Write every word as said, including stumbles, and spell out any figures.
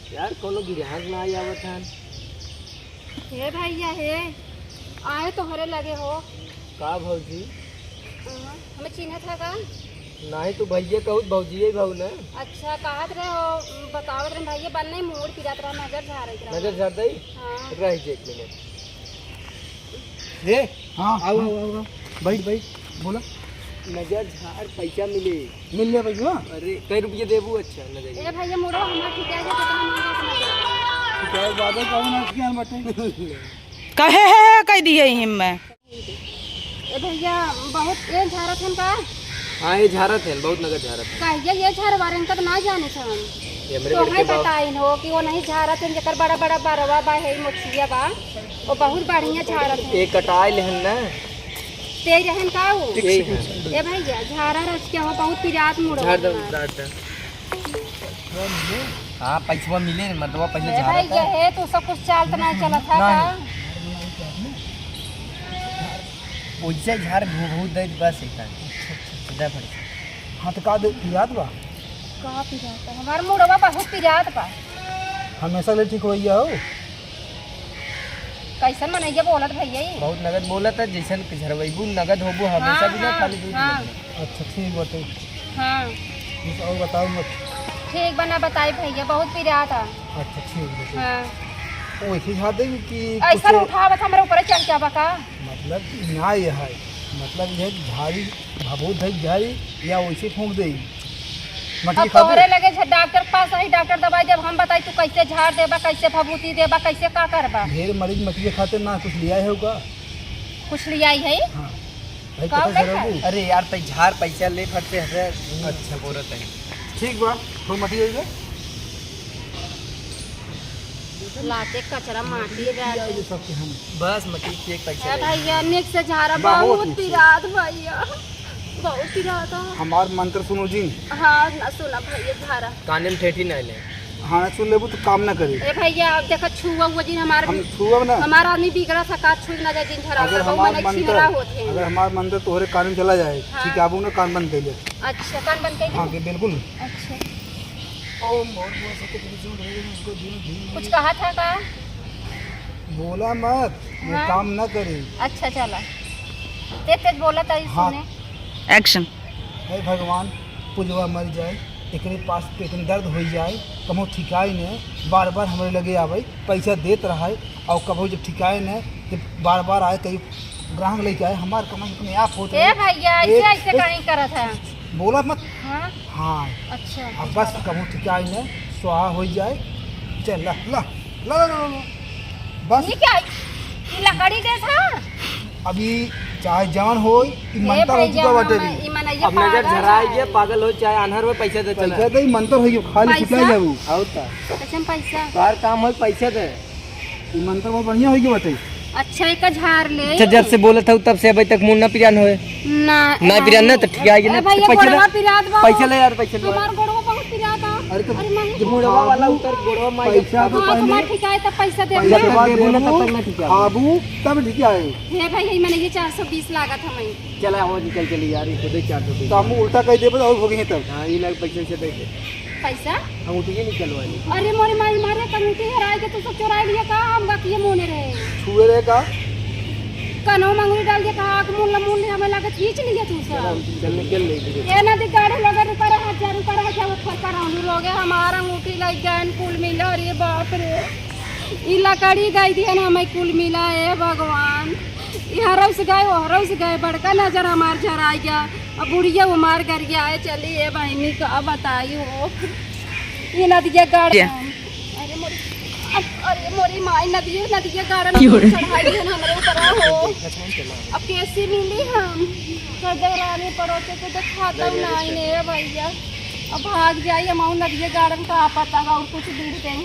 यार, कौनो गिराहक ना आवत हन। हे भैया, हे, आए तोहरे लगे हो। का भौजी? हाँ, हमें चिन्हत है का? नाही, तू भैया कहूत भौजिये भऊ ना। अच्छा, कहत रहे हो, बतावत रहे भैया, बन नहीं, मूड़ पिरात रहा, नजर झारत रहा। नजर झार दई? हाँ। रह जा एक मिनट। रे, हाँ, आओ, हाँ। आओ, आओ, आओ। बैठ, बैठ, बोला। नजर झार, पैसा मिले। मिल ले भैया। अरे, कई रुपये देबू? अच्छा, नजर ए भैया, मुड़वा हमार ठिका है, कितना मांगा उतना दे। ठिका है, बाबा, कौन है, क्या बटे? कहे है, है, कह दिए हिम में। ए भैया, बहुत ए झारत हन का? हाँ, ये झारत है, बहुत नगद झारत है। कहिए ये झारवारन का तो ना जाने थे हम। ये हमरे तो बड़के हमें बाप बताइन हो कि वो नहीं झारत हन, जेकर बड़ा बड़ा बरवा बा है, मोछिया बा, वो बहुत बढ़िया झारत है। ये कटाइल हन ना? ते रहन का वो? यही है। ए भैया, झारा रच के हो, बहुत पिरात मुड़वा झाड़ दो, हमार। झाड़ दो। हाँ, पैसवा मिले, मतलब, पैसे ए झाड़ा भाई, था। ये है तो सब कुछ चाल तो नहीं चलत है ना, का? नहीं। वैसे झाड़ भू-, भू दे बस एक टाइम। सीधा फट। हाँ, तो का दे, पिरात बा? का पिरात बा? हमार मुड़वा बहुत पिरात बा। हमेशा ले ठीक होइया हो। कैसन मनैया बोलत भैया ई? बहुत नगद बोलत है, जैसन झरवैबू नगद होबू, हमेशा हाँ, भी ना हाँ, खाली दूध हाँ। नगद। अच्छा, ठीक बाटे। हाँ। कुछ और बताओ मत। ठीक बा, ना बताई भैया, बहुत पिरात है। अच्छा, ठीक बाटे। हाँ। वैसे झाड़ देगी कि ऐसा कुछ उठावत हमरे ऊपर चढ़ के बा का? मतलब कि ना ये है, मतलब ये झाड़ी भभूत है झाड़ी या वैसे फूंक दे? मटिया अब खाते? तोहरे लगे जे डॉक्टर के पास आई, डॉक्टर दवाई देब, हम बताई तू कैसे झाड़ देबा, कैसे भभूति देबा, कैसे का करबा? ढेर मरीज मटिया खाते ना, कुछ लिया है का? कुछ लिया ही है? हाँ। भाई, का पता बोले चला है? अरे यार, तै झाड़ पैसा ले फट से हटे। अच्छा, बोलत है। ठीक बा, तो मटिया दे। लाते कचरा माटी डाल दे। बस मटिया के पैसा ए ले। भैया, निक से झारा, बहुत बहुत नीचे। पिरात भैया। बहुत पिरात है। हमार मंत्र सुनो जी। हाँ, ना सुना भैया, झारा। काने में ठेठी ना ले। हाँ, ना सुन लेबू तो काम ना करी। ए भैया, अब देखा, छुआ हुआ जी हमार हम छुआ ना। हमार आदमी बिगड़ा सा का छुई ना जाए, दिन झरा अगर उतर, हमार मने मंत्र, छिनरा होत है। अगर हमार मंत्र तोहरे कान में चला जाए, हाँ। ठीक है, अब उन्हें कान बंद कर ले। अच्छा, कान बंद कर हाँ, ले। बिल्कुल। अच्छा। ओम भूर्भुवः स्वः तत्सवितुर्वरेण्यं भर्गो देवस्य धीमहि। कुछ कहा था का? बोला मत, वो हाँ? काम ना करे। अच्छा, चला। तेज तेज बोला था, हाँ। सुने। एक्शन। हे भगवान, पुजवा मर जाए, एकरे पास पेट में दर्द हो जाए, कबो ठिकाई ने, बार बार हमरे लगे आवे, पैसा देत रहे, और कबो जब ठिकाई ने, जब बार बार आए, कहीं ग्राहक लेके आए, हमार कमाई अपने आप होत ए रहे। भैया, ऐसे, एक, ऐसे एक, काहे करत है? बोला मत। हाँ? हाँ। अच्छा। अब बस कबो ठिकाई ने, स्वाहा हो जाए। चल, ला, ला, ला, ला, ला, ला। बस। ये क्या? ये लकड़ी दे था? अभी चाहे जवन होए, ई ए मंतर हो भैया, चुका बाटे हम रे। ई मनैया अब नजर पागल झराए है। के पागल हो, चाहे आन्हर हो, पैसा दे चला। पैसा दे, ई मंतर हो गया, खाली पैसा? छुटा जाबू। और का? कसम पैसा। तोहार काम हो, पैसा दे। ई मंतर बहुत बढ़िया हो गया बाटे। अच्छा, एक झार ले। अच्छा, जब से बोलत हूँ, तब से अभी तक मुंह ना पिरान होए। ना, ना पिरान ना, तो ठीक है, ए ना, भैया, पैसा ले। गोड़वा पिरात बा। पैसा ले यार, पैसा ले। हमार गोड़वा बहुत पिरात बा। अरे तो अरे माई। जब मुड़वा वाला उतर, गोड़वा माई पैसा तो हाँ, पहले तुम्हार ठीक है, तब पैसा दे। पैसा पैसा तो बाद देबू ना, देबू, तब तक ना ठीक है। आबू, तब ठीक है। हे भाई, यही मैंने ये चार सौ बीस लागत है, मैं। चला, आवा निकल चली यार, ये खुदे चार सौ बीस। तो हम उल्टा कह देबे तो और हो गई तब। हाँ, ये लाख पैसे से दे दे। पैसा? हम उठिए निकलवा ली। अरे मोरे माई, मारे, कंगूठी हेराए के तू सब चोराए लिया का? हम का किए मोने रहे। छुए रहे का? कनो मंगुरी डाल के कहा, आँख मून ला, मून ले, हमें लगे खींच लिया तू सब। चल, चल निकल ले इधर। ये ना दिगाड़े लगे, रुका रहा जा, रुका रहा जा, वो फरका रहलू लोगे, हमारा अंगूठी लग गए, कुल मिला, अरे बाप रे। ई लकड़ी दे दिहन हमें कुल मिला, ए भगवान। ई हरौस गए, ओ हरौस गए, बड़का नजर हमार झराई गया। अब बुढ़िया हमार गरियाए चली, ए बहिनी, का बताई हो। ई नदिया गाड़ क्या? अरे मोरी, अब, अरे मोरी माई, नदिया, नदिया गाड़न क्यों रे? चढ़ाई दिहन हमरे ऊपर हो। अब कैसे मिली हम? हर देवरानी पड़ोसे के देखाता नहीं ने भैया। अब भाग जाई हम, नदिया गाड़न का पता बा, और कुछ दिन से।